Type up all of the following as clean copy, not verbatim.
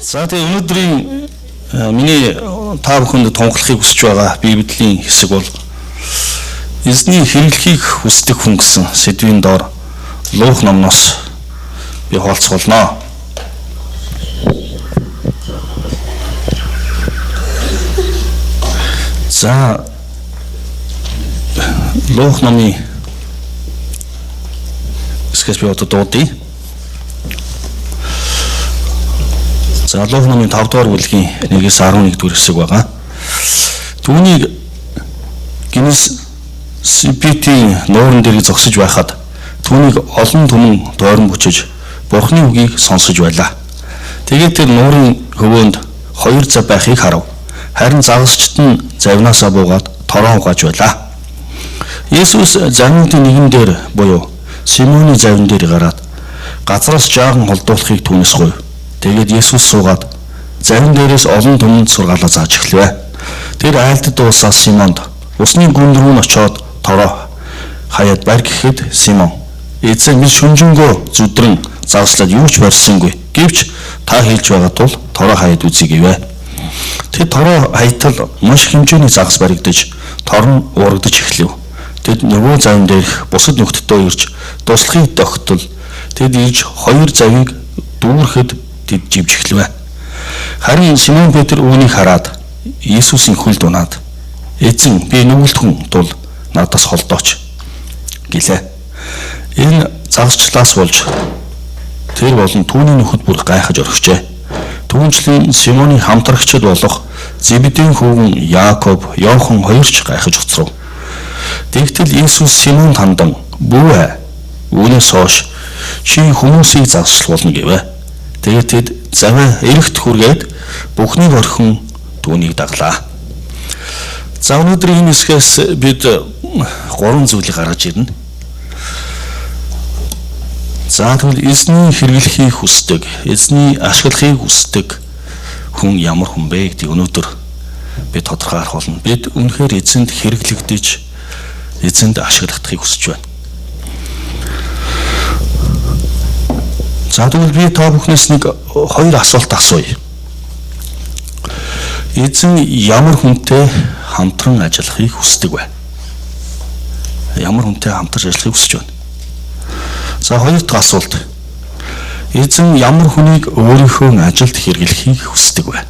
За тэгээ өнөөдрийн миний та бүхэнд тунхаглахыг хүсэж байгаа Библийн хэсэг бол эзний хэрэглэхийг хүсдэг хүн гэсэн сэдвийн доор Лук номноос би хуваалцах болно. За Лук номын хэсгээс би одоо дуудъя. За Лук номын 5 дугаар бүлгийн 1-ээс 11 дугаар хэсэг байгаа. Түүнийг Гиннес CPT нууран дээр зогсож байхад түүнийг олон түмэн дойрон бүчиж Бурхны үгийг сонсож байлаа. Тэгээд тэр нуурын хөвөөнд хоёр зав байхыг харав. Харин загасчид нь завнаасаа буугаад тороо угааж байлаа. Есүс завнуудын нэгэн дээр буюу Симоны завн дээр гараад газраас жаахан холдуулахыг түүнээс гуйв. Тэгээд Есүс суугаад завин дээрээс олон түмэнд сургаалаа зааж эхлэв. Тэр айлдад дуусаад Симонд усны гүн рүү нь очоод тороо хаяад барь гэхэд Симон "Эзэн, би шүнжэнгөө зүдрэн загслаад юу ч барьсангүй. Гэвч та хэлж байгаа тул тороо хаяад үзье" гэвэ. Тэр тороо хаятал маш хэмжээний загас баригдаж тор нь уурагдаж эхлэв. Тэд нөгөө завин дээрх бусад нөхдөдөө ирж туслахыг тогтол тэд ирж хоёр завийг дүүрэхэд тэд живж эхлэв. Харин Симон Петр үүнийг хараад Иесусийн хөлд унаад "Эзэн, би нүгэлт хүн тул надаас холдооч" гэлээ. Энэ загасчлаас болж тэр болон түүний нөхөд бүр гайхаж орхижээ. Түүнчлэн Симоны хамтрагчид болох Зебедийн хүүгэн Яаков, Иохан хоёр ч гайхаж хоцров. Тэгтэл Иесус Симонд хандан "Бүү, үүнээс хойш чи хүмүүсийг загасчлах болно" гэвэ. Тэгээд тэд заваа эрэгт хүргээд бүхнийг орхин түүнийг даглаа. За өнөөдрийн энэ хэсгээс бид гурван зүйлийг гаргаж ирнэ. За тэгвэл эзний хэрэглэхийг хүсдэг, эзний ашиглахыг хүсдэг хүн ямар хүн бэ гэдгийг өнөөдөр би тодорхой харах болно. Бид үнэхээр эзэнд хэрэглэгдэж, эзэнд ашиглахдахыг хүсэж байна. За тэгвэл би та бүхнээс нэг хоёр асуулт асууя. Эзэн ямар хүнтэй хамтран ажиллахыг хүсдэг вэ? Ямар хүнтэй хамтарч ажиллахыг хүсэж байна? За хоёр дахь асуулт. Эзэн ямар хүнийг өөрийнхөө ажилд хэрэглэхийг хүсдэг вэ?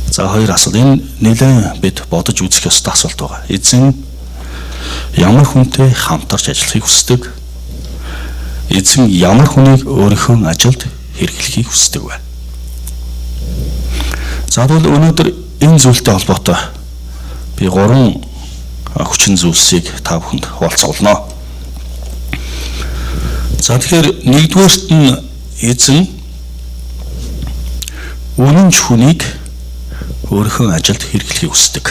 За хоёр асуулт. Энэ нэлээд бид бодож үзэх ёстой асуулт байгаа. Эзэн ямар хүнтэй хамтарч ажиллахыг хүсдэг? Эзэн ямар хүнийг өөрийнхөө ажилд хэрэглэхийг хүсдэг вэ? За тэгвэл өнөөдөр энэ зүйлтэй холбоотой би гурван хүчин зүйлсийг та бүхэнд хуваалцах болно. За тэгэхээр нэгдүгээрт нь эзэн үнэнч хүнийг өөрийнхөө ажилд хэрэглэхийг хүсдэг.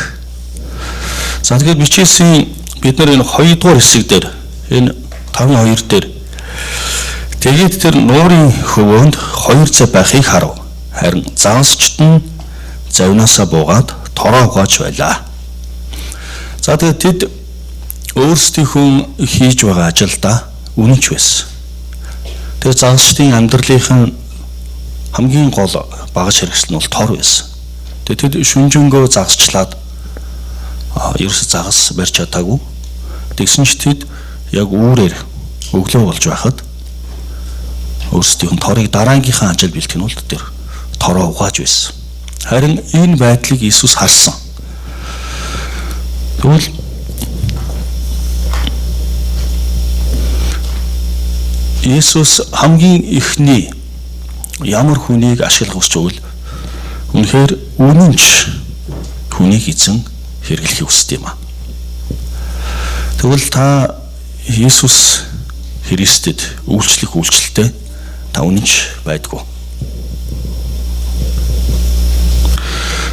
За тэгэхээр бичээсийн бид нар энэ 2 дугаар хэсэг дээр энэ 5:2 дээр тэгээд тэр нуурын хөвөөнд хоёр зав байхыг харав. Харин загасчид нь завнаасаа буугаад тороо угааж байлаа. За тэгээд тэд өөрсдийнхөө хийж байгаа ажилдаа үнэнч байсан. Тэгээд загасчдын амьдралынхын хамгийн гол багаж хэрэгсэл нь бол тор байсан. Тэгээд тэд шүнжэнгөө загасчлаад ерөөсө загас барьж чадаагүй. Тэгсэн ч тэд яг үүрээр өглөө болж байхад өөрсдийнх нь торыг дараагийнхаа ажил бэлтгэх нь бол тэр тороо угааж байсан. Харин энэ байдлыг Иесус харсан. Тэгвэл Иесус хамгийн эхний ямар хүнийг ашиглах хүсч байвал үнэхээр үнэнч хүнийг эзэн хэрэглэхийг хүсдэг юм аа. Тэгвэл та Иесус Христэд үйлчлэх үйлчлэлтэй та үнэнч байдгүй.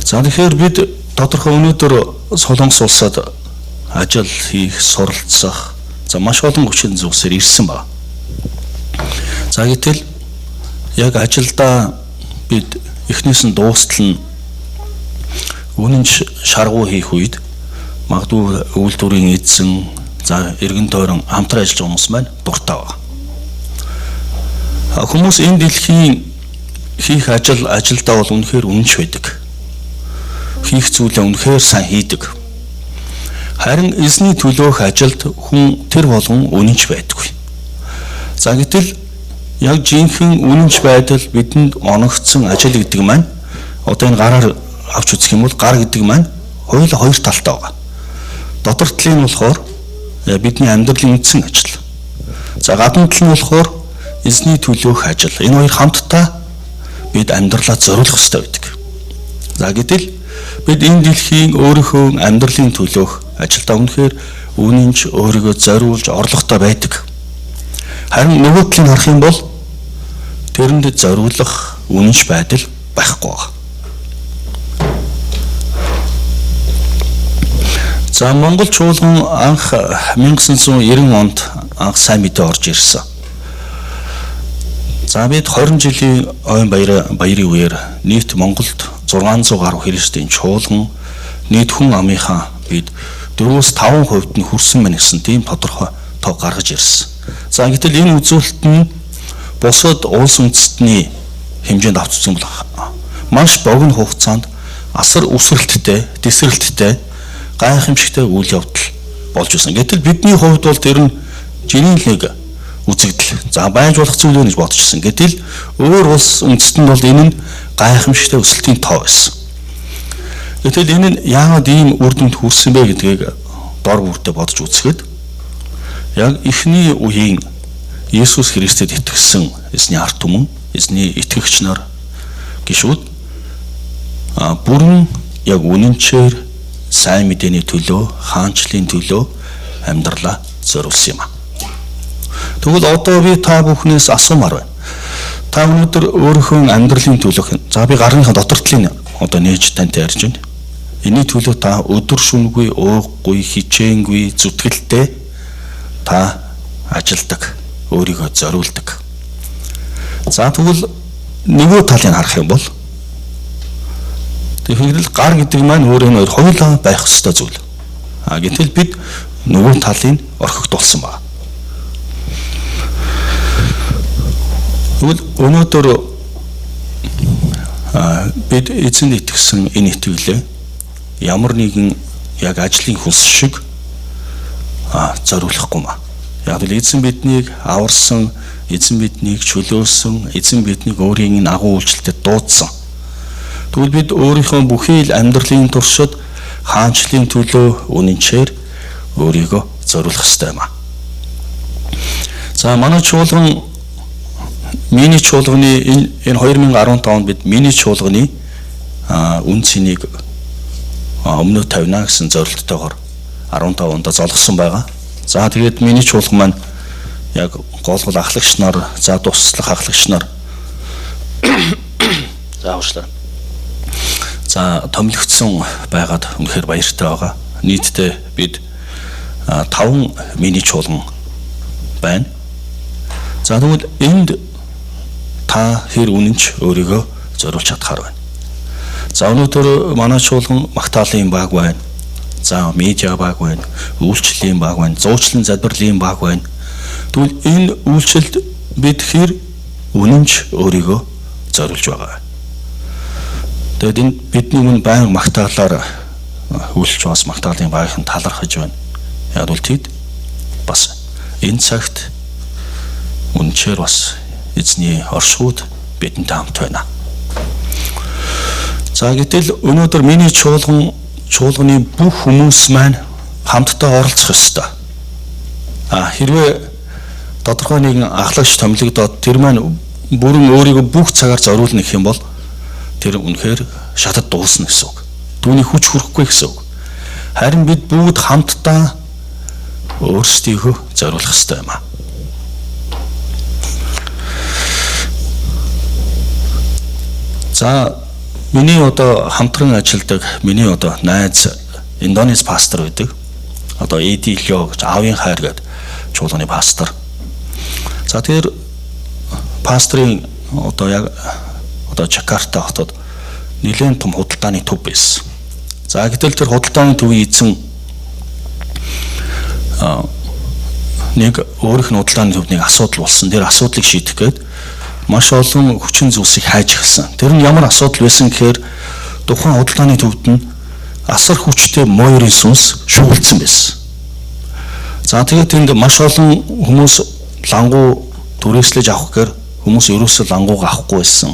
За тэгэхээр бид тодорхой өнөөдөр Солонгос улсад ажил хийх, суралцах, за маш олон хүчин зүйлсээр ирсэн байна. За гэтэл яг ажилдаа бид эхнээс нь дуустал нь үнэнч шаргуу хийх үед магадгүй үйлдвэрийн эзэн, за эргэн тойрон хамтран ажиллаж байгаа хүмүүс маань дуртай байна. Хүмүүс энэ дэлхийн хийх ажилдаа бол үнэхээр үнэнч байдаг. Хийх зүйлээ үнэхээр сайн хийдэг. Харин эзний төлөөх ажилд хүн тэр болгон үнэнч байдаггүй. За гэтэл яг жинхэнэ үнэнч байдал бидэнд оногдсон ажил гэдэг маань одоо энэ гараар авч үзэх юм бол гар гэдэг маань хоёул хоёр талтай байгаа. Дотор талын нь болохоор бидний амьдралын үндсэн ажил. За гадна тал нь болохоор эзний төлөөх ажил. Энэ хоёр хамтдаа бид амьдралаа зориулах ёстой байдаг. За гэтэл бид энэ дэлхийн өөрийнхөө амьдралын төлөөх ажилдаа үнэхээр үнэнч өөрийгөө зориулж орлоготой байдаг. Харин нөгөө талыг харах юм бол тэрэнд зориулах үнэнч байдал байхгүй байгаа. За Монгол чуулган анх 1990 онд анх сайн мэдээ орж ирсэн. За бид 20 жилийн ойн баярын үеэр нийт Монголд 600 гаруй христийн чуулган нийт хүн амынхаа бид 4-5% нь хүрсэн байна гэсэн тийм тодорхой тоо гаргаж ирсэн. За гэтэл энэ үзүүлэлт нь бусад улс үндэстний хэмжээнд авч үзсэн бол маш богино хугацаанд асар үсрэлттэй, тэсрэлттэй, гайхамшигтай үйл явдал болж байсан. Гэтэл бидний хувьд бол тэр нь жирийн л нэг үзэгдэл. За байж болох зүйл вэ гэж бодчихсон. Гэтэл өөр улс үндэстэнд бол энэ нь гайхамшигтай өсөлтийн тоо байсан. Гэтэл энэ нь яагаад ийм үр дүнд хүрсэн бэ гэдгийг дор бүртээ бодож үзэхэд яг эхний үеийн Есүс Христэд итгэсэн эзний ард түмэн, эзний итгэгч нар гишүүд бүрэн яг үнэнчээр сайн мэдээний төлөө, хаанчлалын төлөө амьдралаа зориулсан юм. Тэгвэл одоо би та бүхнээс асуумаар байна. Та өнөөдөр өөрийнхөө амьдралын төлөөх, за би гарныхаа дотор талын одоо нээж тантай ярьж байна. Энэний төлөө та өдөр шөнөгүй, ууггүй, хичээнгүй, зүтгэлтэй та ажилдаг, өөрийгөө зориулдаг. За тэгвэл нөгөө талыг харах юм бол тэгэхээр гар гэдэг маань өөрөө нь хоёулаа байх ёстой зүйл. А гэтэл бид нөгөө талыг орхигдуулсан байна. Тэгвэл өнөөдөр бид эзэнд итгэсэн энэ итгэлээ ямар нэгэн яг ажлын хүнс шиг зориулахгүй маа. Яг л эзэн биднийг аварсан, эзэн биднийг чөлөөлсөн, эзэн биднийг өөрийн агуу үйлчлэлтэд дуудсан. Тэгвэл бид өөрийнхөө бүхий л амьдралын туршид хаанчлалын төлөө үнэнчээр өөрийгөө зориулах ёстой юм аа. За манай чуулган миний чуулганы энэ 2015 онд бид миний чуулганы үн цэнийг өмнөө тавина гэсэн зорилттойгоор 15 онд золгосон байгаа. За тэгээд миний чуулган маань яг гол ахлагч нар, за туслах ахлагч нар за уучлаарай. За томилогдсон байгаад үнэхээр баяртай байгаа. Нийтдээ бид 5 миний чуулган байна. За тэгвэл энд та хэр үнэнч өөрийгөө зориулж чадхаар байна. За өнөөдөр манай чуулган магтаалын баг байна. За медиа баг байна, үйлчлэлийн баг байна, зуучлан залбирлын баг байна. Тэгвэл энэ үйлчлэлд бид хэр үнэнч өөрийгөө зориулж байгаа. Тэгээд энэ бидний өмнө байнга магтаалаар үйлчлж бас магтаалын багийнхан талархаж байна. Яг бол тэд бас энэ цагт үнэнчээр бас эзний оршихуйд бидэнтэй хамт байна. За гэтэл өнөөдөр миний чуулганы бүх хүмүүс маань хамтдаа оролцох ёстой. Хэрвээ тодорхой нэгэн ахлагч томилогдоод тэр маань бүрэн өөрийгөө бүх цагаар зориулна гэх юм бол тэр үнэхээр шатад дуусна гэсэн үг. Түүний хүч хүрэхгүй гэсэн үг. Харин бид бүгд хамтдаа өөрсдийгөө зориулах ёстой юм аа. За миний одоо хамтран ажилладаг миний одоо найз Индонез пастор байдаг. Одоо Эдилио гэж аавын хайр гэдэг чуулганы пастор. За тэр пасторын одоо яг одоо Жакарта хотод нэлээд том худалдааны төв байсан. За гэтэл тэр худалдааны төвийн эзэн нэг өөрийнх нь худалдааны төвд нэг асуудал болсон. Тэр асуудлыг шийдэх гээд маш олон хүчин зүйлсийг хайж эхэлсэн. Тэр нь ямар асуудал байсан гэхээр тухайн худалдааны төвд нь асар хүчтэй мойрын сүнс шүглдсэн байсан. За тэгээд тэнд маш олон хүмүүс лангуу түрээслэж авах гэхээр хүмүүс ерөөсөө лангууг авахгүй байсан.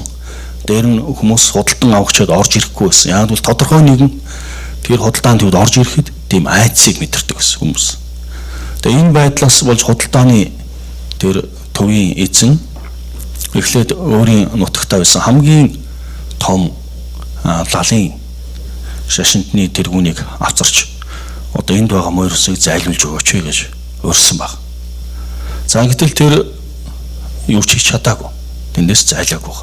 Дээр нь хүмүүс худалдан авахчид орж ирэхгүй байсан. Яг бол тодорхой нэгэн тэр худалдааны төвд орж ирэхэд тийм айдсыг мэдэрдэг байсан хүмүүс. Тэгээ энэ байдлаас болж худалдааны тэр төвийн эзэн эхлээд өөрийн нутагтаа байсан хамгийн том лалын шашинтны тэргүүнийг авцарч одоо энд байгаа мойрсыг зайлуулж өгөөч гэж урьсан баг. За гэтэл тэр юу ч хийж чадаагүй. Тэндээс зайлаагүй.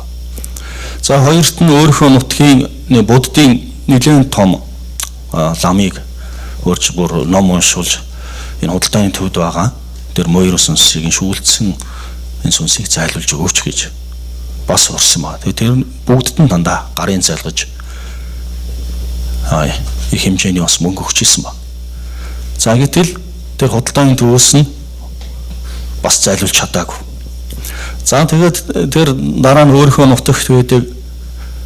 За хоёрт нь өөрийнхөө нутгийн буддын нэлээд том ламыг өөрч бүр ном уншуулж энэ худалдааны төвд байгаа тэр мойр сүнсийг шүүлтсэн энэ сүнсийг зайлуулж өгөөч гэж бас урьсан ба. Тэгээ тэр бүгдд нь дандаа гарын зайлгаж их хэмжээний бас мөнгө өгч ирсэн ба. За гэтэл тэр худалдааны төвөөс нь бас зайлуулж чадаагүй. За тэгээд тэр дараа нь өөрийнхөө нутагт байдаг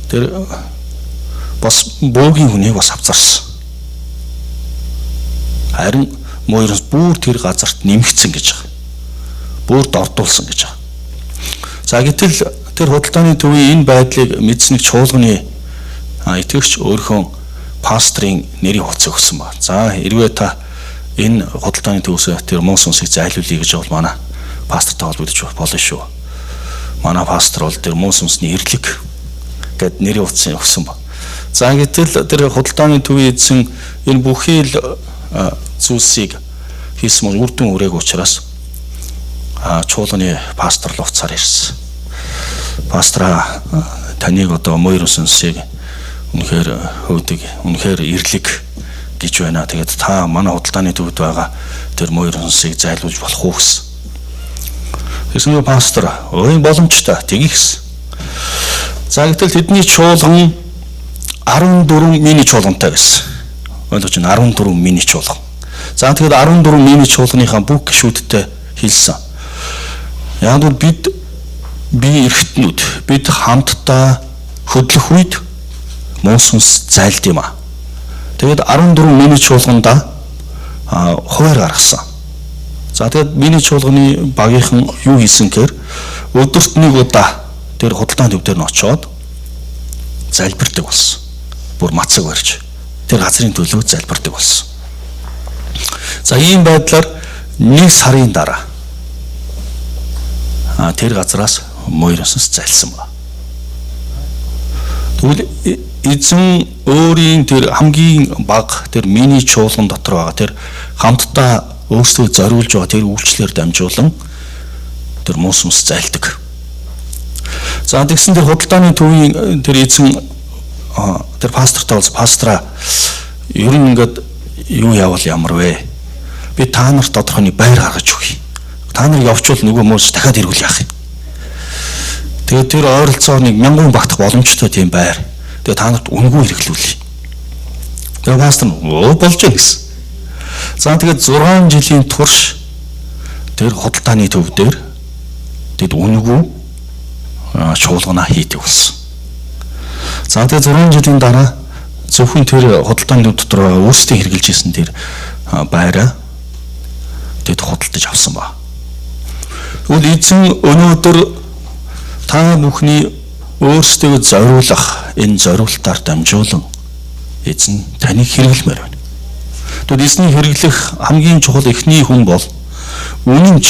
тэр бас буугийн хүнийг бас авцарсан. Харин мойроос бүр тэр газарт нэмэгдсэн гэж байгаа. Бүр дордуулсан гэж байгаа. За гэтэл тэр худалдааны төвийн энэ байдлыг мэдсэн нэг чуулганы итгэгч өөрийнхөө пастрын нэрийн хувцас өгсөн ба. За хэрвээ та энэ худалдааны төвөөс тэр муу сүнсийг зайлуулъя гэж бол манай пастортай холбогдож болно шүү. Манай пастор бол тэр муу сүнсний эрлэг гэд нэрийн хувцас өгсөн ба. За гэтэл тэр худалдааны төвийн эзэн энэ бүхий л зүйлсийг хийсэн мөн үр дүн үрээг учраас чуулганы пастор л уцаар ирсэн. Пастраа таныг одоо мойр сүнсийг үнэхээр хөөдөг, үнэхээр эрлэг гэж байна. Тэгээд та манай худалдааны төвд байгаа тэр мойр сүнсийг зайлуулж болох уу гэсэн. Тэгсэн нь пастор өө боломжтой тэгье гэсэн. За гэтэл тэдний чуулган 14 мини чуулгантай байсан. Ойлгож байна, 14 мини чуулган. За тэгэхээр 14 мини чуулганыхаа бүх гишүүдтэй хэлсэн. Яг бол бид бие эрхтнүүд бид хамтдаа хөдлөх үед муу сүнс зайлд юм а. Тэгээд 14 мини чуулгандаа хуваар гаргасан. За тэгээд мини чуулганы багийнхан юу хийсэн гэхээр өдөрт нэг удаа тэр худалдааны төв дээр нь очиод залбирдаг болсон. Бүр мацаг барьж тэр газрын төлөө залбирдаг болсон. За ийм байдлаар нэг сарын дараа тэр газраас мойр сүнс зайлсан ба. Тэгвэл эзэн өөрийн тэр хамгийн бага тэр мини чуулган дотор байгаа тэр хамтдаа өөрсдөө зориулж байгаа тэр үйлчлэлээр дамжуулан тэр муу сүнс зайлдаг. За тэгсэн тэр худалдааны төвийн тэр эзэн тэр пастортай болж пастраа ер нь ингээд юу явал ямар вэ? Би та нарт тодорхой нэг байр гаргаж өгье. Та нар явчвал нөгөө мөс дахиад эргүүл яах юм. Тэгээд тэр ойролцоо нэг 1000 багтах боломжтой тийм байр. Тэгээд та нарт үнэгүй хэрэглүүлье. Тэгээд пастор өө болж гэнэ гэсэн. За тэгээд 6 жилийн турш тэр худалдааны төв дээр тэд үнэгүй чуулганаа хийдэг болсон. За тэгээд 6 жилийн дараа зөвхөн тэр худалдааны төв дотор өөрсдийн хэрэглэж исэн тэр байраа тэд худалдаж авсан ба. Тэгвэл эзэн өнөөдөр та бүхний өөрсдөө зориулах энэ зориултаар дамжуулан эзэн таныг хэрэглэмээр байна. Тэгвэл эзний хэрэглэх хамгийн чухал эхний хүн бол үнэнч.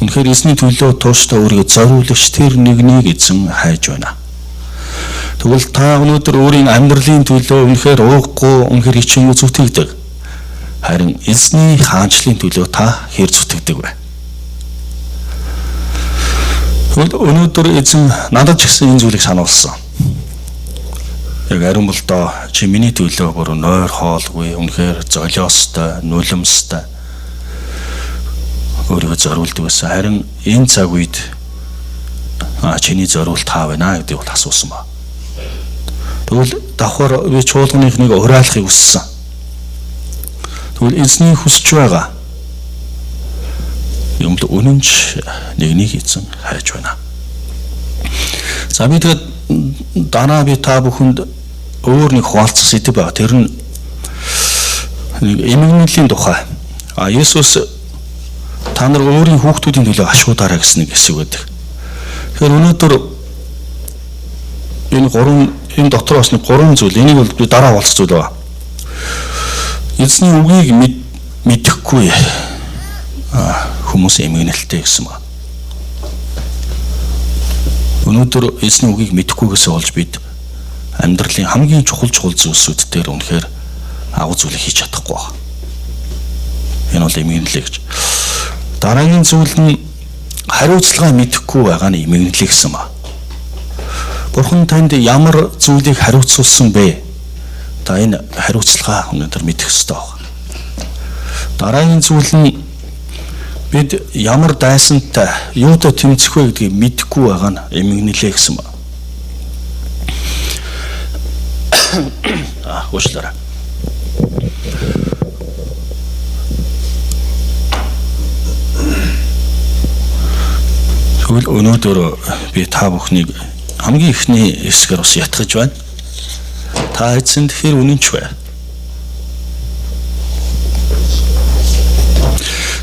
Үнэхээр эзний төлөө тууштай өөрийгөө зориулагч тэр нэгнийг эзэн хайж байна. Тэгвэл та өнөөдөр өөрийн амьдралын төлөө үнэхээр ууггүй, үнэхээр хичээнгүй зүтгэдэг. Харин эзний хаанчлалын төлөө та хэр зүтгэдэг вэ? Тэгвэл өнөөдөр эзэн надад ч гэсэн энэ зүйлийг сануулсан. Яг ариун болдоо чи миний төлөө бүр нойр хоолгүй, үнэхээр золиостой, нулимстай өөрийгөө зориулдаг байсан. Харин энэ цаг үед чиний зориулт хаа байна гэдгийг бол асуусан ба. Тэгвэл давхар би чуулганыхныг уриалахыг хүссэн. Тэгвэл эзний хүсэж байгаа Юм л үнэнч нэгнийг эзэн хайж байна. За би тэгээд дараа би та бүхэнд өөр нэг хуваалцах сэдэв байгаа. Тэр нь нэг эмгэнэлийн тухай. А Есүс та нар өөрийн хүүхдүүдийн төлөө ашуудаарай гэсэн нэг хэсэг байдаг. Тэгэхээр өнөөдөр энэ гурван энэ дотор бас нэг гурван зүйл энийг бол би дараа хуваалцах зүйл байна. Эзний үгийг мэдэхгүй хүмүүс эмгэнэлтэй гэсэн байна. Өнөөдөр эзний үгийг мэдэхгүйгээсээ болж бид амьдралын хамгийн чухал зүйлсүүд дээр үнэхээр агуу зүйлийг хийж чадахгүй байна. Энэ бол эмгэнэлээ гэж. Дараагийн зүйл нь хариуцлага мэдэхгүй байгаа нь эмгэнэлээ гэсэн ба. Бурхан танд ямар зүйлийг хариуцуулсан бэ? Та энэ хариуцлага өнөөдөр мэдэх ёстой байна. Дараагийн зүйл нь бид ямар дайсантай юутай тэмцэх вэ гэдгийг мэдэхгүй байгаа нь эмгэнэлээ гэсэн ба. Уучлаарай. Тэгвэл өнөөдөр би та бүхнийг хамгийн эхний хэсгээр бас ятгах байна. Та эзэнд хэр үнэнч вэ?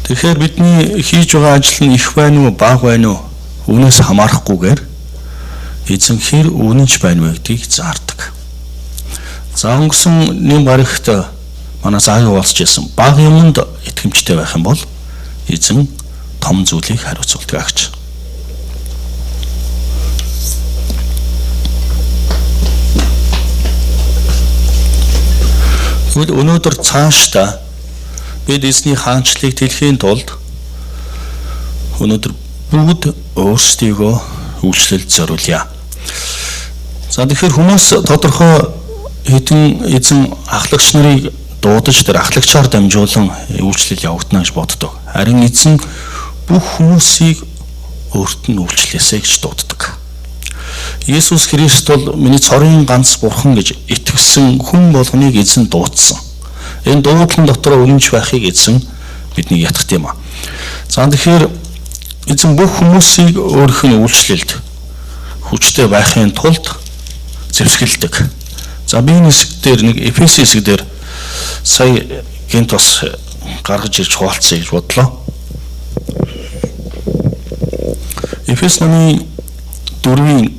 Тэгэхээр бидний хийж байгаа ажил нь их байна уу, бага байна уу? Үүнээс хамаарахгүйгээр эзэн хэр үнэнч байна вэ гэдгийг заардаг. За өнгөрсөн нэм гарагт манай заагийн хуваалцж байсан. Бага юмд итгэмжтэй байх юм бол эзэн том зүйлийг хариуцуулдаг гэж. Тэгвэл өнөөдөр цаашдаа бид эзний хаанчлалыг тэлэхийн тулд өнөөдөр бүгд өөрсдийгөө үйлчлэлд зориулъя. За тэгэхээр хүмүүс тодорхой хэдэн эзэн ахлагч нарыг дуудаж тэр ахлагчаар дамжуулан үйлчлэл явагдана гэж боддог. Харин эзэн бүх хүмүүсийг өөрт нь үйлчлээсэй гэж дууддаг. Есүс Христ бол миний цорын ганц бурхан гэж итгэсэн хүн болгоныг эзэн дуудсан. Энэ дуудлан дотор үнэнч байхыг эзэн биднийг ятгах юм а. За тэгэхээр эзэн бүх хүмүүсийг өөрийнх нь үйлчлэлд хүчтэй байхын тулд зэвсгэлдэг. За би энэ хэсэг дээр нэг Эфес хэсэг дээр сая гинт бас гаргаж ирж хуваалцъя гэж бодлоо. Эфес номын 4-ийн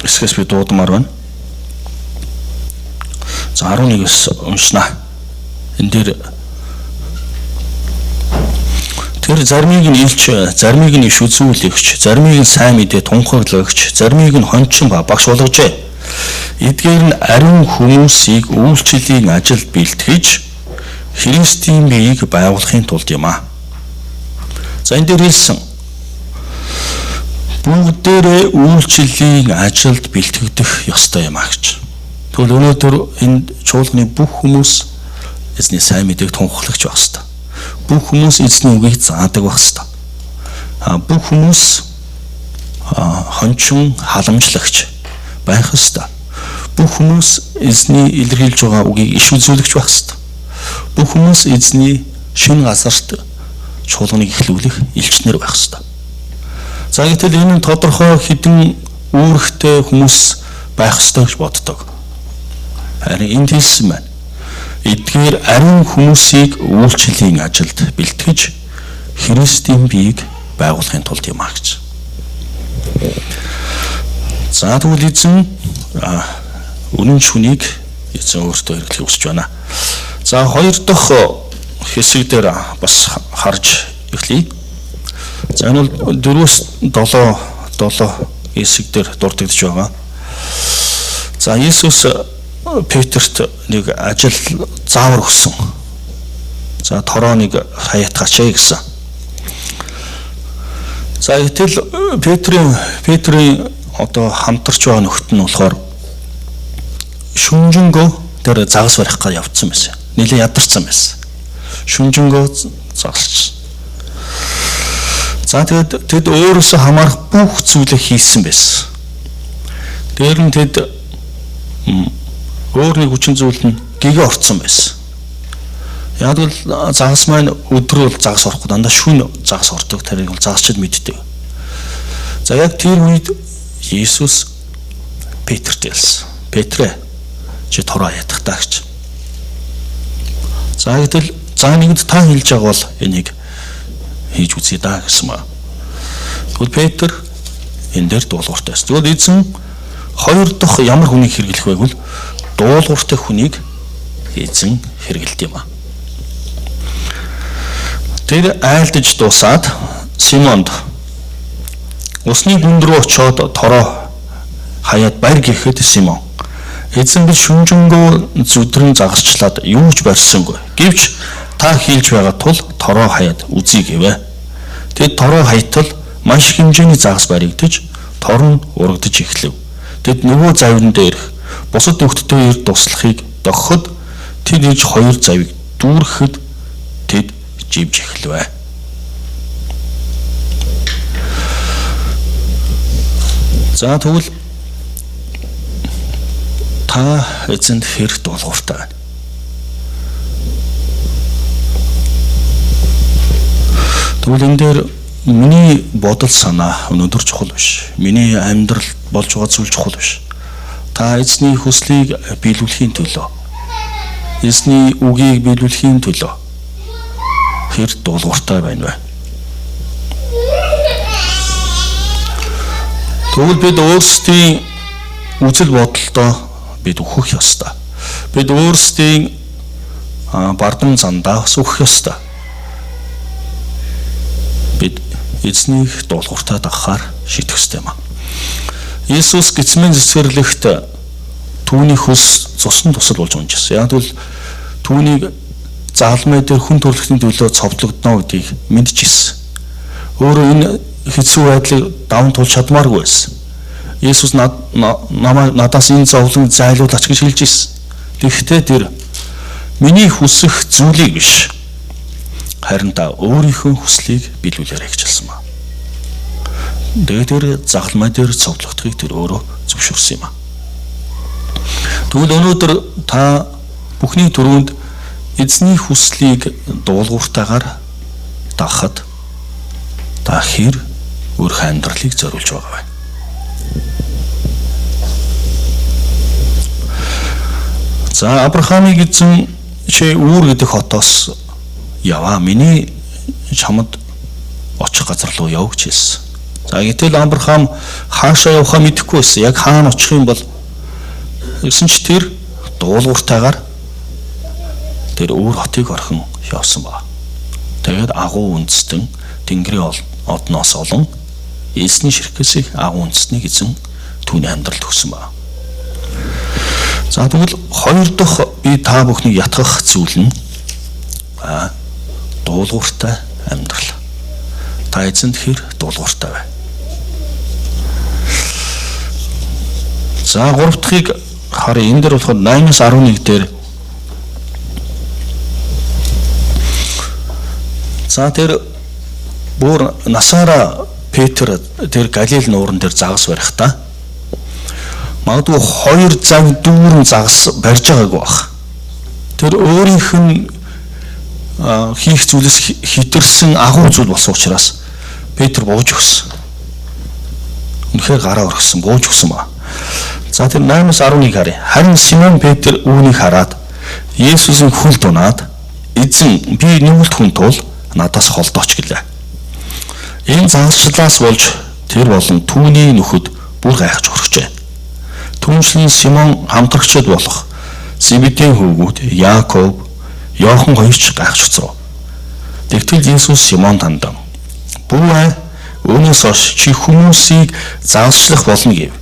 хэсгээс би дуудмаар байна. За 11-ээс уншнаа. Энэ дээр тэр заримыг нь илч, заримыг нь иш үзүүлэгч, заримыг нь сайн мэдээ тунхаглагч, заримыг нь хончин ба багш болгожээ. Эдгээр нь ариун хүмүүсийг үйлчлэлийн ажилд бэлтгэж Христийн биеийг байгуулахын тулд юм а. За энэ дээр хэлсэн бүгдээрээ үйлчлэлийн ажилд бэлтгэгдэх ёстой юм а гэж. Тэгвэл өнөөдөр энэ чуулганы бүх хүмүүс эзний сайн мэдээг тунхаглагч байх ёстой. Бүх хүмүүс эзний үгийг заадаг байх ёстой. Бүх хүмүүс хончин халамжлагч байх ёстой. Бүх хүмүүс эзний илэрхийлж байгаа үгийг иш үзүүлэгч байх ёстой. Бүх хүмүүс эзний шинэ газарт чуулганыг эхлүүлэх элчнэр байх ёстой. За гэтэл энэ нь тодорхой хэдэн үүрэгтэй хүмүүс байх ёстой гэж боддог. Харин энд хэлсэн байна. Эдгээр ариун хүмүүсийг үйлчлэлийн ажилд бэлтгэж Христийн биеийг байгуулахын тулд юм а гэж. За тэгвэл эзэн үнэн хүнийг эзэн өөртөө хэрэглэхийг хүсэж байна. За хоёр дахь хэсэг дээр бас харж эхлэе. За энэ бол 4-7 7 хэсэг дээр дурддагдж байгаа. За Иесус Петерт нэг ажил заавар өгсөн. За торооныг хаятгаач гэсэн. За гэтэл Петрийн одоо хамтарч байгаа нөхдөд нь болохоор шүнжэнгөө тэр загас барих гэж явцсан байсан. Нилээ ядарсан байсан. Шүнжэнгөө загасч. За тэгэд тэд өөрөөсөө хамаарах бүх зүйлээ хийсэн байсан. Тэр нь тэд өөр нэг хүчин зүйл нь гэгээ орцсон байсан. Яг л загас маань өдрөө бол загас орохгүй, дандаа шүн загас ордог. Тэрийг бол загасчид мэддэг. За яг тэр үед Иесус Петрт хэлсэн. Петрэ, чи тороо ядах таа гэж. За гэтэл за нэгэнд та хэлж байгаа бол энийг хийж үзье даа гэсэн ба. Тэгвэл Петр энэ дээр дуулууртай байсан. Тэгвэл эзэн хоёр дахь ямар хүнийг хэрэглэх вэ гэвэл дуулууртай хүнийг эзэн хэрэглэдэг юм а. Тэр айлдаж дуусаад Симонд усны гүн рүү очиод тороо хаяад барь гэхэд Симон эзэн би шүнжэнгөө зүдрэн загасчлаад юу ч барьсангүй. Гэвч та хийлж байгаа тул тороо хаяад үзье гэвэ. Тэд тороо хаятал маш их хэмжээний загас баригдаж тор нь урагдаж эхлэв. Тэд нөгөө завин дээрх бусад нөхдөдөө ир туслахыг дохиход тэд ирж хоёр завийг дүүрэхэд тэд живж эхлэв. За тэгвэл та эзэнд хэр дуулууртай байна? Тэгвэл энэ дээр миний бодол санаа өнөөдөр чухал биш. Миний амьдрал болж байгаа зүйл чухал биш. Та эзний хүслийг биелүүлэхийн төлөө, эзний үгийг биелүүлэхийн төлөө хэр дуулууртай байна вэ? Тэгвэл бид өөрсдийн үзэл бодолдоо бид өөхөх ёстой. Бид өөрсдийн бардам зандаа бас өөхөх ёстой. Бид эзнийг дуулууртай дагахаар шийдэх ёстой юм а. Иесус Гецсемэн цэцэрлэгт түүний хөлс цусан тусал болж унжсэн. Яг тэгвэл түүнийг заалмай дээр хүн төрөлхтний төлөө цовдлогдно гэдгийг мэдчихсэн. Өөрөө энэ хэцүү байдлыг даван туулж чадмааргүй байсан. Иесус надаас энэ зовлон зайлуулаач гэж хэлж ирсэн. Тэгэхдээ тэр миний хүсэх зүйлийг биш, харин та өөрийнхөө хүслийг биелүүлээрэй гэж хэлсэн ба. Тэгээд тэр загалмай дээр цовдлогдохыг тэр өөрөө зөвшөөрсөн юм а. Тэгвэл өнөөдөр та бүхний түрүүнд эзний хүслийг дуулууртайгаар дагахад та хэр өөрийнхөө амьдралыг зориулж байгаа вэ? За Авраамыг эзэн чи Үр гэдэг хотоос яваа, миний чамд очих газар руу яв гэж хэлсэн. За гэтэл Авраам хаашаа явахаа мэдэхгүй байсан. Яг хаана очих юм бол гэсэн чи тэр дуулууртайгаар тэр Үр хотыг орхин явсан ба. Тэгээд агуу үндэстэн Тэнгэрийн одноос олон эзний ширхгээс агуу үндэстнийг эзэн түүний амьдралд өгсөн ба. За тэгвэл хоёр дахь би та бүхнийг ятгах зүйл нь дуулууртай амьдрал. Та эзэнд хэр дуулууртай вэ? За гурав дахьыг харъя. Энэ дээр болохоор 8-11 дээр за тэр бүр насаараа Петр тэр Галил нууран дээр загас барих та. Магадгүй хоёр зав дүүрэн загас барьж байгаагүй байх. Тэр өөрийнх нь хийх зүйлээс хитэрсэн агуу зүйл болсон учраас Петр бууж өгсөн. Үнэхээр гараа өргөсөн, бууж өгсөн ба. За тэр 8-11 харъя. Харин Симон Петр үүнийг хараад Есүсийн хүлд унаад эзэн би нүгэлт хүн тул надаас холдооч гэлээ. Энэ загасчлаас болж тэр болон түүний нөхөд бүр гайхаж хөргөжээ. Түүнчлэн Симон хамтрагчид болох Зебедийн хүүгүүд Яаков, Иохан хоёр ч гайхаж хоцров. Тэгтэл Иесус Симонд хандан: "Бүү ай, үүнээс хойш чи хүмүүсийг загасчлах болно" гэв.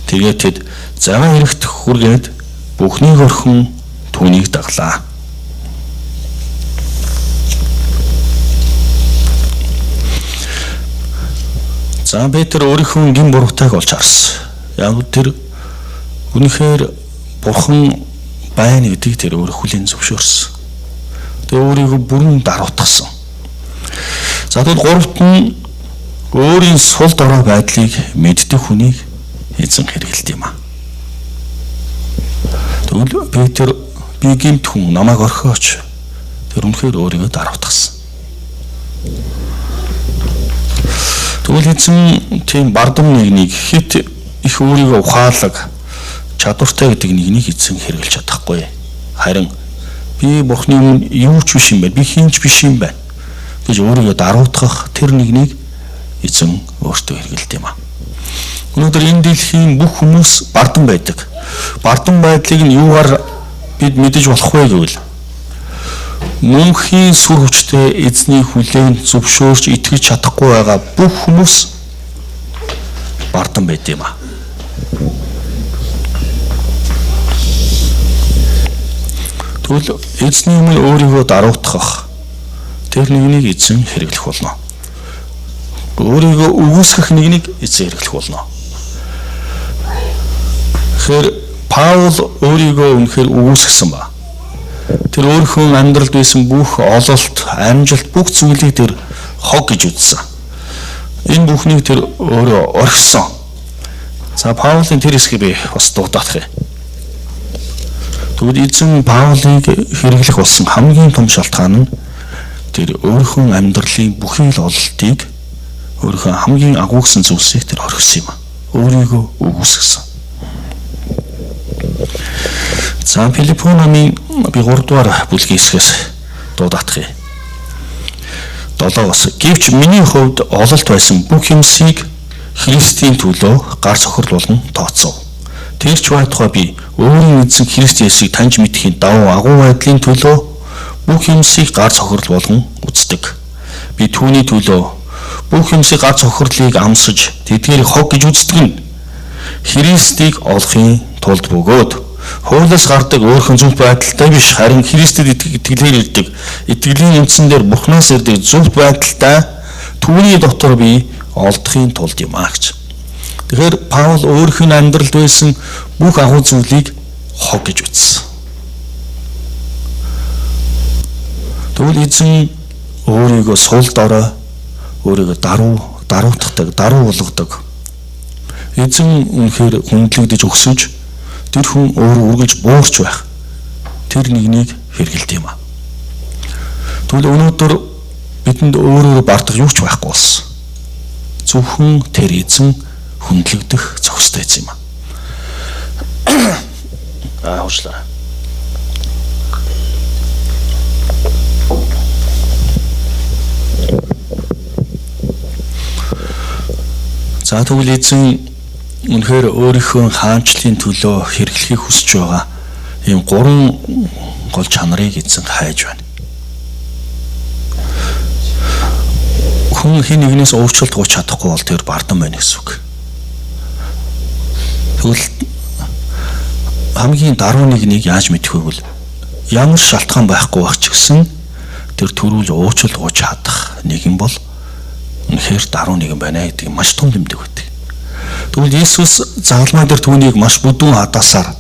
Тэгээд тэд заваа эрэхт хүргээд бүхнийг орхин түүнийг даглаа. За Петр өөрийнхөө гин буруутай болж харсан. Яг тэр үнэхээр бурхан байна гэдгийг тэр өөрөө хүлээн зөвшөөрсөн. Тэгээ өөрийгөө бүрэн даруутгасан. За тэгвэл гуравт нь өөрийн сул дорой байдлыг мэддэг хүнийг эзэн хэрэгэлт юм а. Тэгвэл Петр би гэмт хүн, намайг орхиоч. Тэр үнэхээр өөрийгөө даруутгасан. Тэгвэл эзэн тийм бардам нэгнийг хит их өөрийгөө ухаалаг чадвартай гэдэг нэгнийг эзэн хэрэглэж чадахгүй. Харин би Бурхны өмнө юу ч биш юм байна. Би хин ч биш юм байна гэж өөрийгөө даруутгах тэр нэгнийг эзэн өөртөө хэрэглэдэг юм аа. Өнөөдөр энэ дэлхийн бүх хүмүүс бардам байдаг. Бардам байдлыг нь юугаар бид мэдэж болох вэ гэвэл мөнхийн сүр хүчтэй эзний хүлээн зөвшөөрч итгэж чадахгүй байгаа бүх хүмүүс бардам байд юм аа. Тэгвэл эзний өмнө өөрийгөө даруутгах тэр нэгнийг эзэн хэрэглэх болно. Өөрийгөө үгүйсгэх нэгнийг эзэн хэрэглэх болно. Тэгэхээр Паул өөрийгөө үнэхээр үгүйсгэсэн ба. Тэр өөрийнхөө амьдралд байсан бүх ололт, амжилт, бүх зүйлийг тэр хог гэж үзсэн. Энэ бүхнийг тэр өөрөө орхисон. За Паулын тэр хэсгийг би бас дуудаах юм. Тэгвэл эзэн Паулыг хэрэглэх болсон хамгийн том шалтгаан нь тэр өөрийнхөө амьдралын бүхий л ололтыг, өөрийнхөө хамгийн агуулсан зүйлсийг тэр орхисон юм. Өөрийгөө үгүйсгэсэн. За Филиппо намын би 3 дугаар бүлгийн хэсгээс дуудаах юм. 7-оос гэвч миний хувьд ололт байсан бүх юмсыг Христийн төлөө гар цохирол болгон тооцов. Тэр ч байтугай би өөрийн эзэн Христ Есүсийг таньж мэдэхийн дагуу агуу байдлын төлөө бүх юмсыг гар цохирол болгон үздэг. Би түүний төлөө бүх юмсыг гар цохирлыг амсаж тэдгээрийг хог гэж үздэг нь Христийг олохын тулд бөгөөд хуулиас гардаг өөрхөн зөвхт байдалтай биш, харин Христэд итгэлээр ирдэг итгэлийн үндсэн дээр Бурханаас ирдэг зөвхт байдалтай түүний дотор би олдохын тулд юм аа гэж. Тэгэхээр Паул өөрийнх нь амьдралд байсан бүх агуу зүйлийг хог гэж үзсэн. Тэгвэл эзэн өөрийгөө сул дорой, өөрийгөө даруутгадаг, даруй болгодог. Эзэн үнэхээр хүндлэгдэж өгсөж тэр хүн өөрөө үргэлж буурч байх тэр нэгнийг хэрэгэлдэг юм аа. Тэгвэл өнөөдөр бидэнд өөрөөр бардах юу ч байхгүй болсон. Зөвхөн тэр эзэн хүндлэгдэх зохистой эзэн юм аа. Аа уучлаарай. За тэгвэл эзэн үнэхээр өөрийнхөө хаанчлалын төлөө хэрэглэхийг хүсэж байгаа ийм гурван гол чанарыг эзэн хайж байна. Хүн хэн нэгнээс уучлалт гуйж чадахгүй бол тэр бардам байна гэсэн үг. Тэгвэл хамгийн даруй нэгнийг яаж мэдэх вэ гэвэл ямар шалтгаан байхгүй байх ч гэсэн тэр төрүүл уучлалт гуйж чадах нэгэн бол үнэхээр даруй нэгэн байна гэдэг маш том тэмдэг байдаг. Тэгвэл Иесус загалмай дээр түүнийг маш бүдүүн хадаасаар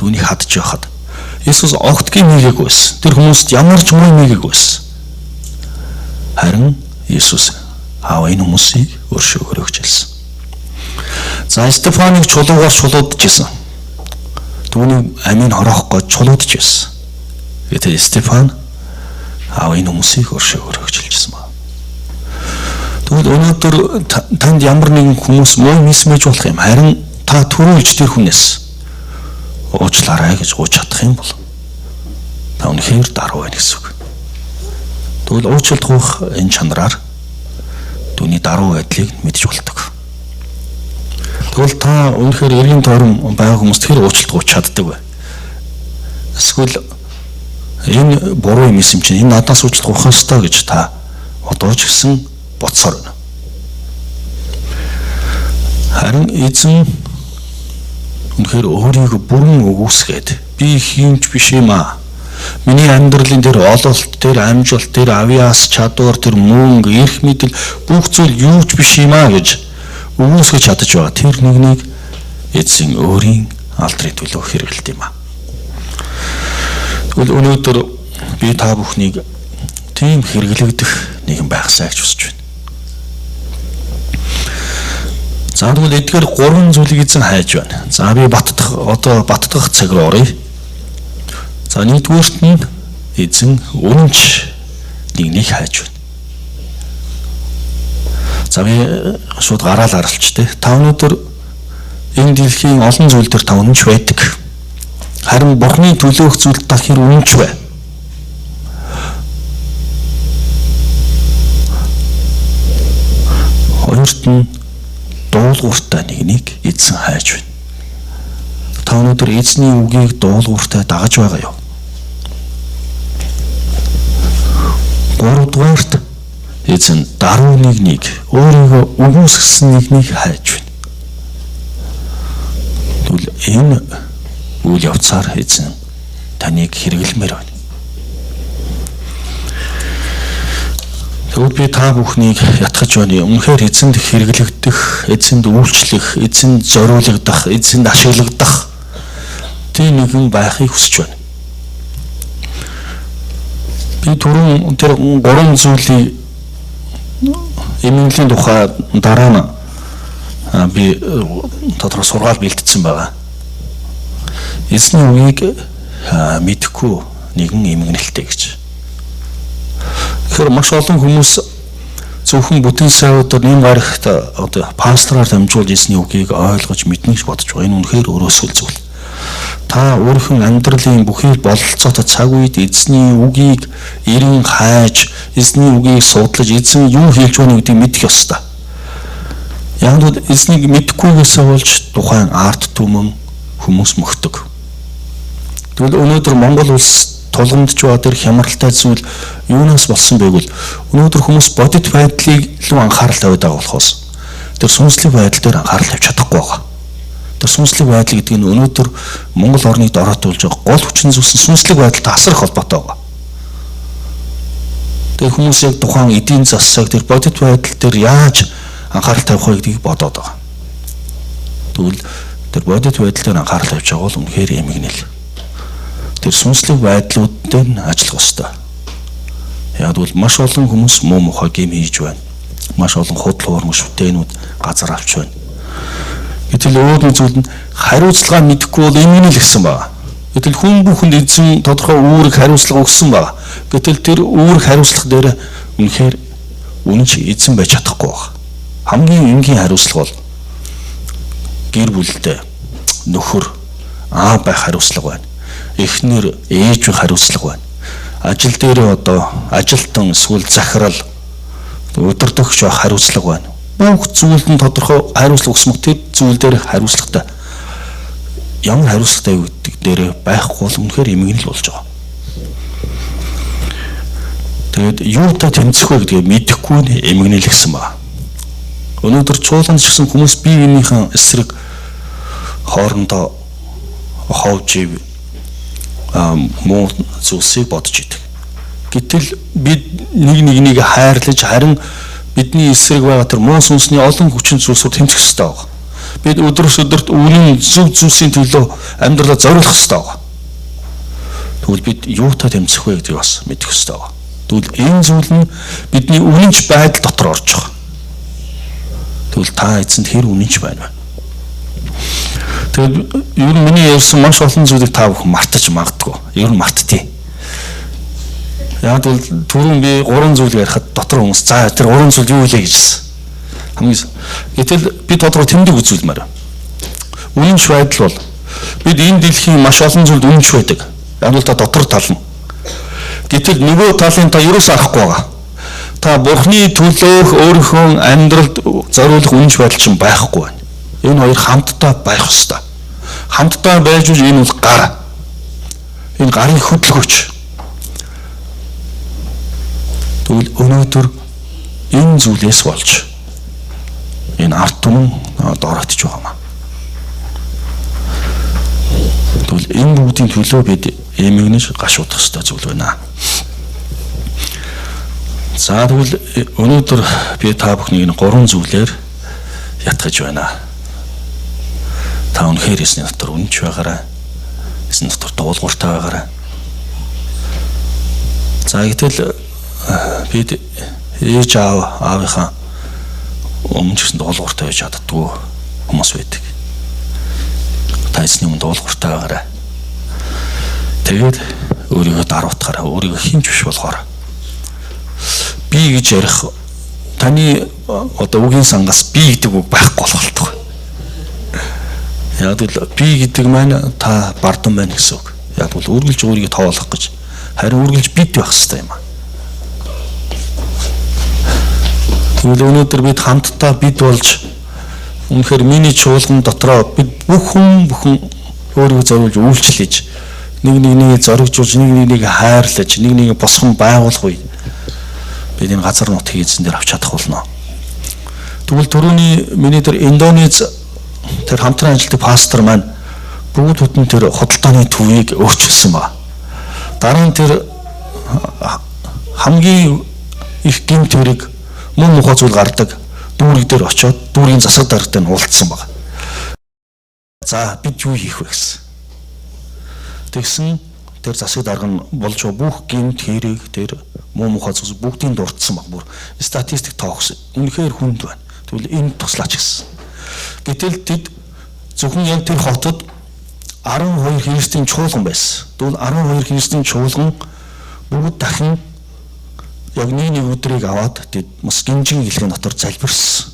түүнийг хадж байхад Иесус огтгийн нэгээг байсан. Тэр хүмүүст ямар ч муу нэгээг байсан. Харин Иесус аав энэ хүмүүсийг өршөөгөөрэй гэж хэлсэн. За Стефаныг чулуугаар чулуудчихсан. Түүний амийг хороох гэж чулуудчихсан. Гэтэл Стефан аав энэ хүмүүсийг өршөөгөөрэй гэж хэлсэн байна. Тэгвэл өнөөдөр танд ямар нэгэн хүмүүс муу мисмэж болох юм. Харин та түрүүлж тэр хүнээс уучлаарай гэж гуйж чадах юм бол та үнэхээр даруй байна гэсэн үг. Тэгвэл уучлалт гуйх энэ чанараар түүний даруй байдлыг мэдж болдог. Тэгвэл та үнэхээр эрийн тойрон байгаа хүмүүст тэр уучлалт гуйж чаддаг бай. Эсвэл энэ буруу юм юм чинь энэ надаас уучлалт гуйх ёстой гэж та одоо ч гэсэн бодсоор байна. Харин эзэн үнэхээр өөрийгөө бүрэн үгүйсгээд би хиймч биш юм аа. Миний амьдралын тэр ололт, тэр амжилт, тэр авиас чадвар, тэр мөнгө, эрх мэдэл бүх зүйл юу ч биш юм аа гэж үгүйсгэж чадаж байгаа. Тэр нэгнийг эзэн өөрийн алдрын төлөө хэрэглэдэг юм аа. Тэгвэл өнөөдөр би та бүхнийг тийм хэрэглэгдэх нэгэн байхсаа гэж хүсэж байна. За тэгвэл эдгээр гурван зүйлийг эзэн хайж байна. За би баттгах одоо баттгах цаг руу оръё. За нэгдүгээрт нь Эзэн үнэнч нэгнийг хайж байна. За би шууд гараал аралч те. Та өнөөдөр энэ дэлхийн олон зүйл дээр та үнэнч байдаг. Харин Бурхны төлөөх зүйлд та хэр үнэнч вэ? Хоёрт нь дуулууртай нэгнийг эзэн хайж байна. Та өнөөдөр эзний үгийг дуулууртай дагаж байгаа юу? Гуравдугаарт эзэн даруй нэгнийг, өөрийгөө үгүйсгэсэн нэгнийг хайж байна. Тэгвэл энэ үйл явцаар эзэн таныг хэрэглэмээр байна. Тэгвэл би та бүхнийг ятгах байна. Үнэхээр эзэнд хэрэглэгдэх, эзэнд үйлчлэх, эзэнд зориулагдах, эзэнд ашиглагдах тийм нэгэн байхыг хүсэж байна. Би түрүүн тэр гурван зүйлийг эмнэлгийн тухай дараа нь би тодорхой сургаал бэлтгэсэн байгаа. Эзний үгийг мэдэхгүй нэгэн эмгэнэлтэй гэж. Тэгэхээр маш олон хүмүүс зөвхөн бүтэн сайвуудаар нэм гарагт одоо пастораар дамжуулж эзний үгийг ойлгож мэднэ гэж бодож байгаа. Энэ үнэхээр өрөөсгөл зүйл. Та өөрийнхөө амьдралын бүхий бололцоотой цаг үед эзний үгийг эрен хайж, эзний үгийг судлаж, эзэн юу хэлж байна гэдгийг мэдэх ёстой. Яг нь эзнийг мэдэхгүйгээсээ болж тухайн ард түмэн хүмүүс мөхдөг. Тэгвэл өнөөдөр Монгол улс тулгамдж байгаа тэр хямралтай зүйл юунаас болсон бэ гэвэл өнөөдөр хүмүүс бодит байдлыг илүү анхаарал тавиад байгаа болохоос тэр сүнслэг байдал дээр анхаарал тавьж чадахгүй байгаа. Тэр сүнслэг байдал гэдэг нь өнөөдөр Монгол орныг дороотуулж байгаа гол хүчин зүйлс нь сүнслэг байдалтай асар их холбоотой байгаа. Тэр хүмүүс яг тухайн эдийн засаг тэр бодит байдал дээр яаж анхаарал тавих вэ гэдгийг бодоод байгаа. Тэгвэл тэр бодит байдал дээр анхаарал тавьж байгаа бол үнэхээр эмгэнэл. Тэр сүнслэг байдлууд дээр нь ажиллах ёстой. Яг бол маш олон хүмүүс муу мухай гем хийж байна. Маш олон худал хуурмаг шүтээнүүд газар авч байна. Гэтэл өөр нэг зүйл нь хариуцлага мэдэхгүй бол эмгэнэл гэсэн байна. Гэтэл хүн бүхэнд эзэн тодорхой үүрэг хариуцлага өгсөн байна. Гэтэл тэр үүрэг хариуцлага дээр үнэхээр үнэнч эзэн байж чадахгүй байна. Хамгийн энгийн хариуцлага бол гэр бүлдээ нөхөр аав байх хариуцлага байна. Эхнэр ээж байх хариуцлага байна. Ажил дээрээ одоо ажилтан эсвэл захирал удирдагч байх хариуцлага байна. Бүх зүйлд нь тодорхой хариуцлага өгсөн тэр зүйл дээр хариуцлагатай. Ямар хариуцлагатай юу гэдэг дээр байхгүй бол үнэхээр эмгэнэл болж байгаа. Тэгээд юутай тэмцэх вэ гэдгийг мэдэхгүй нь эмгэнэл гэсэн байна. Өнөөдөр чуулганд ч гэсэн хүмүүс бие биенийхэн эсрэг хоорондоо ховж ив муу зүйлсийг бодож идэг. Гэтэл бид нэг нэгнийг хайрлаж харин бидний эсрэг байгаа тэр муу сүнсний олон хүчин зүйлсүүд тэмцэх ёстой байгаа. Бид өдрөөс өдөрт үнэн зөв зүйлсийн төлөө амьдралаа зориулах ёстой байгаа. Тэгвэл бид юутай тэмцэх вэ гэдгийг бас мэдэх ёстой байгаа. Тэгвэл энэ зүйл нь бидний үнэнч байдал дотор орж байгаа. Тэгвэл та эзэнд хэр үнэнч байна вэ? Тэгвэл ер нь миний ярьсан маш олон зүйлийг та бүхэн мартаж магадгүй. Ер нь мартдیں۔ Яг бол түрүүн би гурван зүйл ярихад дотор хүмүүс за тэр гурван зүйл юу вэ гэжсэн. Хамгийн гэтэл би тодорхой тэмдэг үзүүлмээр. Үнэнч байдал бол бид энэ дэлхийн маш олон зүйлд үнэнч байдаг. Яг бол та дотор тал нь. Гэтэл нөгөө талын та ерөөс арахгүй байгаа. Та Бурхны төлөөх өөрийнхөө амьдралд зориулах үнэнч байдал чинь байхгүй байна. Энэ хоёр хамтдаа байх ёстой. Хамтдаа байж энэ бол гар. Энэ гарын хөдөлгөөч. Тэгвэл өнөөдөр энэ зүйлээс болж энэ ард түмэн дороотж байгаа юм. Тэгвэл энэ бүгдийн төлөө бид эмгэнэж гашуудах ёстой зүйл байна. За тэгвэл өнөөдөр би та бүхнийг энэ гурван зүйлээр ятгах байна. Та үнэхээр эзний дотор үнэнч байгаарай. Эзэн дотор дуулууртай байгаарай. За гэтэл бид ээж аав аавынхаа өмнө ч гэсэн дуулууртай байж чаддгүй хүмүүс байдаг. Та эзний өмнө дуулууртай байгаарай. Тэгээд Өөрийгөө даруутгаараа, өөрийгөө хинж биш болохоор би гэж ярих таны одоо үгийн сангаас би гэдэг үг байхгүй болох. Яг л би гэдэг маань та бардам байна гэсэн үг. Яг бол үргэлж өөрийгөө тоолох гэж, харин үргэлж бид байх хэрэгтэй юм аа. Тэгвэл өнөөдөр бид хамтдаа бид болж үнэхээр миний чуулган дотроо бид бүх хүн бүхэн өөрийгөө зориулж үйлчлэж, нэг нэгнийг зоригжуулж, нэг нэгнийг хайрлаж, нэг нэгийг босгон байгуулах үе бид энэ газар нутгийг эзэн дээр авч чадах болно. Тэгвэл түрүүний миний тэр Индонез тэр хамтран ажилладаг пастор маань бүгд бүтэн тэр худалдааны төвийг өөрчилсөн ба. Дараа нь тэр хамгийн их гэмт хэрэг мөн мухай зүйл гардаг дүүрэг дээр очиод дүүргийн засаг даргатай нь уулзсан баг. За бид юу хийх вэ гэсэн. Тэгсэн тэр засаг дарга нь болж бүх гэмт хэрэг тэр муу мухай зүйлс бүгдийг дурдсан баг. Бүр статистик тоогсон. Үнэхээр хүнд байна. Тэгвэл энэ туслаач гэсэн. Гэтэл тэд зөвхөн яг тэр хотод 12 христийн чуулган байсан. Тэгвэл 12 христийн чуулган бүгд дахин яг нэг өдрийг аваад тэд бас гинжин гэлхийн дотор залбирсан.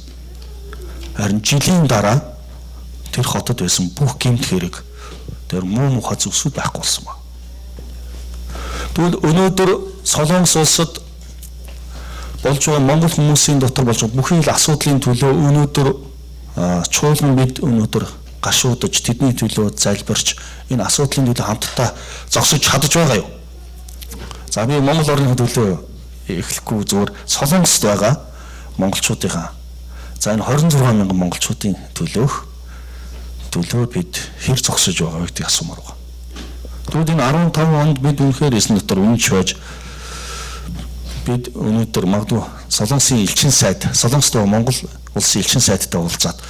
Харин жилийн дараа тэр хотод байсан бүх гэмт хэрэг тэр муу мухай зүйлсүүд байхгүй болсон ба. Тэгвэл өнөөдөр Солонгос улсад болж байгаа монгол хүмүүсийн дотор болж байгаа бүхий л асуудлын төлөө өнөөдөр чуулган бид өнөөдөр гашуудаж тэдний төлөө залбирч энэ асуудлын төлөө хамтдаа зогсож чадаж байгаа юу? За би Монгол орны төлөө эхлэхгүй зүгээр Солонгост байгаа монголчуудынхаа за энэ 26 мянган монголчуудын төлөө бид хэр зогсож байгаа вэ гэдгийг асуумаар байгаа. Тэгвэл энэ 15 онд бид үнэхээр эзэн дотор үнэнч байж бид өнөөдөр магадгүй Солонгосын элчин сайд, Солонгост байгаа Монгол улсын элчин сайдтай уулзаад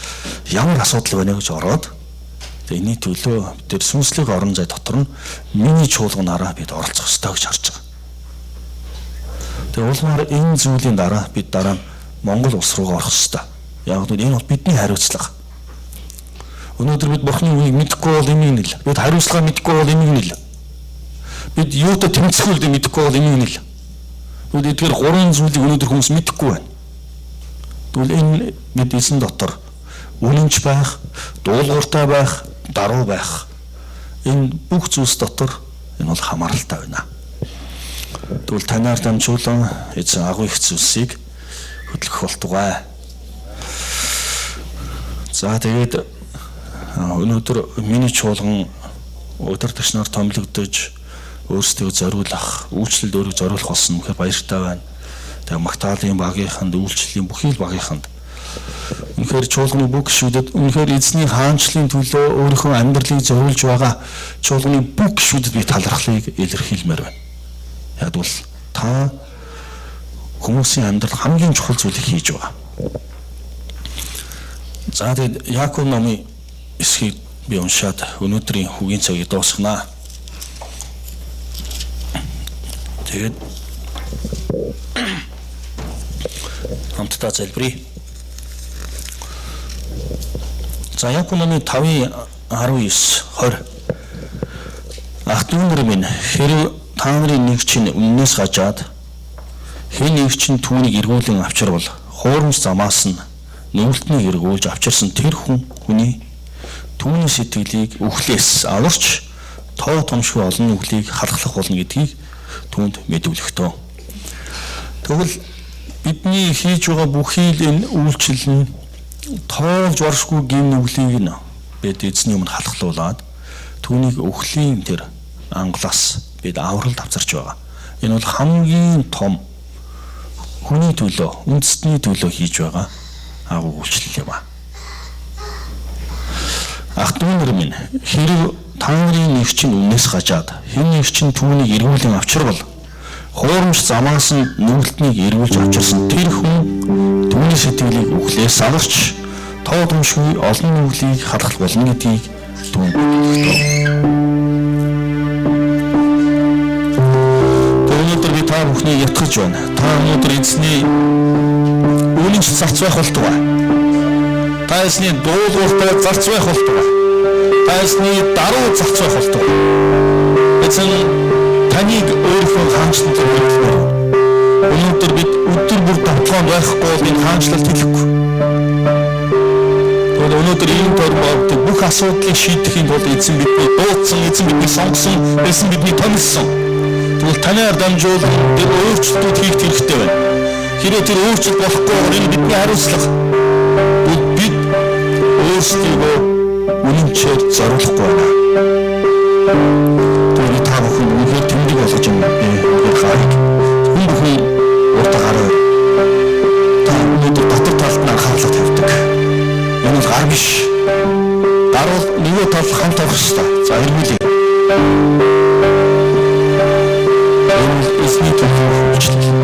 ямар асуудал байна гэж ороод тэгээ энэний төлөө бид сүнслэг орон зай дотор нь миний чуулганаараа бид оролцох ёстой гэж харж байгаа. Тэгээ улмаар энэ зүйлийн дараа бид дараа нь Монгол улс руугаа орох ёстой. Яг нь энэ бол бидний хариуцлага. Өнөөдөр бид Бурхны үгийг мэдэхгүй бол имийг нэл. Бид хариуцлага мэдэхгүй бол имийг нэл. Бид юутай тэмцэх вэ гэдэг мэдэхгүй бол имийг нэл. Тэгвэл эдгээр гурван зүйлийг өнөөдөр хүмүүс мэдэхгүй байна. Тэгвэл энэ бид эзэн дотор үнэнч байх, дуулууртай байх, даруй байх. Энэ бүх зүйлс дотор энэ бол хамааралтай байна. Тэгвэл танаар дамжуулан эзэн агуу их зүйлсийг хөдлөх болтугай. За тэгээд өнөөдөр миний чуулган удирдагч нар томилогдож өөрсдөө зориулах, үйлчлэлд өөрийгөө зориулах болсон үнэхээр баяртай байна. Тэгээ Магдалины багийнханд, үйлчлэлийн бүхий л багийнханд үнэхээр чуулганы бүх гишүүдэд үнэхээр эзний хаанчлалын төлөө өөрийнхөө амьдралыг зориулж байгаа чуулганы бүх гишүүдэд би талархлыг илэрхийлмээр байна. Яг бол та хүмүүсийн амьдрал хамгийн чухал зүйлийг хийж байгаа. За тэгээд Яаков номын эсхийг би уншаад өнөөдрийн хүүгийн цагийг дуусгана. Тэгээд хамтдаа залбирая. За Яаков номын 5-ын 19 20. Ах дүү нар минь, хэрв та нарын нэг чинь өмнөөс гажаад хэн нэг чинь түүнийг эргүүлэн авчирвал хуурамч замаас нь нүгэлтнийг эргүүлж авчирсан тэр хүний түүний сэтгэлийг үхлээс аварч тоо томшгүй олон нүглийг халахлах болно гэдгийг түүнд мэдүүлэхтөө. Тэгвэл бидний хийж байгаа бүхий л энэ үйлчлэл нь тоолж оршгүй гэм нүглийг нь бид эзний өмнө халахлуулад түүнийг үхлийн тэр ангалаас бид авралд авчирч байгаа. Энэ бол хамгийн том хүний төлөө, үндэстний төлөө хийж байгаа агуу үйлчлэл юм аа. Ах дүү нар минь, хэрв та нарын нэг чинь үннээс гажаад хэн нэг чинь түүнийг эргүүлэн авчирвал хуурамч замаас нь нүгэлтнийг эргүүлж авчирсан тэр хүн түүний сэтгэлийг үхлээс аварч тоо томшгүй олон нүглийг халахлах болно гэдгийг түүнд мэдүүлэхтөө. Өнөөдөр би та бүхнийг ятгах байна. Та өнөөдөр эзний үнэнч зарц байх болтугай. Та эзний дуулууртай зарц байх болтугай. Та эзний даруй зарц байх болтугай. Эзэн Таныг өөрийнхөө хаанчлалд хэрэглэмээр. Өнөөдөр бид өдөр бүр давталгаанд байхгүй бол энэ хаанчлалд хэлэхгүй. Тэгвэл өнөөдөр ийм тойрон бүх асуудлыг шийдэхийн тулд эзэн бидний дуудсан, эзэн бидний сонгосон, эзэн бидний томилсон. Тэгвэл танаар дамжуулан тэр өөрчлөлтүүд хийх хэрэгтэй байна. Хэрвээ тэр өөрчлөлт болохгүй бол энэ бидний хариуцлага. Бид өөрсдийгөө үнэнчээр зориулахгүй байна. Тэгвэл та бүхэн үнэхээр тэмдэг болгож юм би үнэхээр гарыг хүн бүхэн уртаа гараа. Та өнөөдөр дотор талд нь анхаарлаа тавьдаг. Энэ бол гар биш. Гар бол нөгөө тал хамт авах ёстой. За эргүүлье. Энэ бол эзний төлөө хөгжил.